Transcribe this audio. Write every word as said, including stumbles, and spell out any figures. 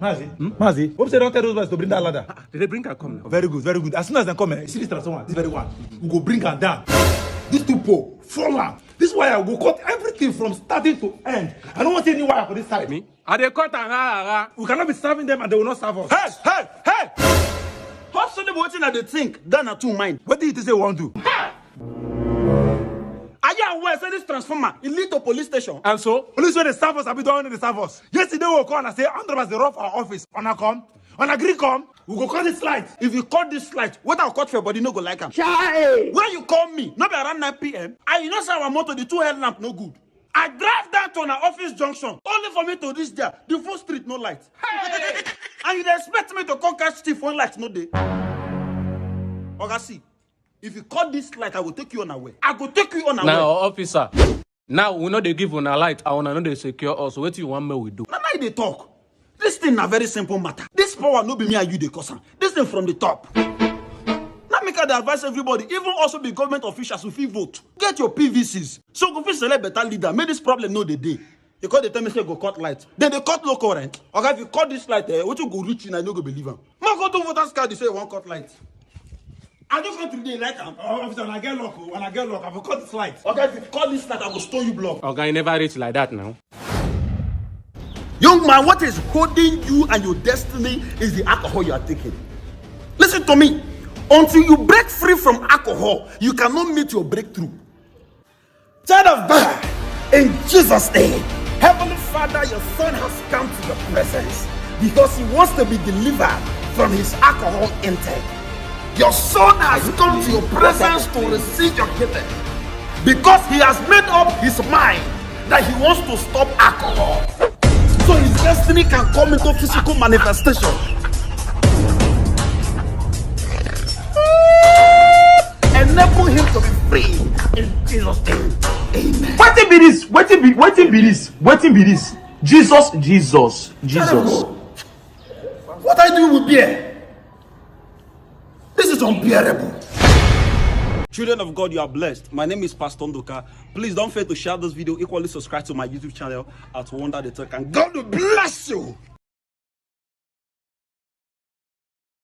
Mazi, Mazi, hope say don tell those boys to bring that ladder. They dey bring am come now. Very good, very good. As soon as they come, eh, see this transformer, this very one. We go bring am down. This two pole, fall am. This wire go cut everything from starting to end. I don't want any wire for this side. Me? I dey cut am, ha, ha, ha. We cannot be serving them and they will not serve us. Hey, hey, hey! Hope say wetin I dey think, that na two mind. What do you think say we wan do? Are you aware say this transformer, it lead to police station? And so? Police wey dey serve us, abi don dey serve us. Yesterday we call and say armed robbers dey rob our office. Una come? Una gree come? We go cut this light. If you cut this light, what I cut for your body no go like am. Chai! When you call me, no be around nine p m. And you know say our motor, the two headlamp no good. I drive down to an office junction, only for me to reach there. The full street no light. Hey! And you dey expect me to come catch thief when light no dey? Oga, see, if you cut this light, I go take you unaware. I go take you unaware. Now, officer, now we no dey give una light, and una no dey secure us. Wetin you want make we do? Na, na you dey talk. This thing na very simple matter. This power no be me and you dey cause am. This thing from the top. Na make I dey advise everybody, even also be government officials, we fit vote. Get your P V Cs. So go fit select better leader. Make this problem no dey dey. You come dey tell me say go cut light. Then they cut local rent. Oga, if you cut this light, eh, wetin go reach you, I no go believe am. Ma go do voters card, you say you wan cut light. I just want to dey like am. Oh, officer, when I get luck, oh, when I get luck, I go cut this light. Oga, if you cut this light, I go stone you block. Oga, you never reach like that now. Young man, what is holding you and your destiny is the alcohol you are taking. Listen to me. Until you break free from alcohol, you cannot meet your breakthrough. Child of God, in Jesus' name, Heavenly Father, your son has come to your presence because he wants to be delivered from his alcohol intake. Your son has come to your presence to receive your healing because he has made up his mind that he wants to stop alcohol. So his destiny can come into physical manifestation. Enable him to be free in Jesus' name. Amen. Wetin be this? Wetin be, wetin be this? Wetin be this? Jesus, Jesus, Jesus. What are you doing with beer? This is unbearable. Children of God, you are blessed. My name is Pastor Ndoka. Please don't fail to share this video. Equally subscribe to my YouTube channel at Wonder the Tech. And God will bless you.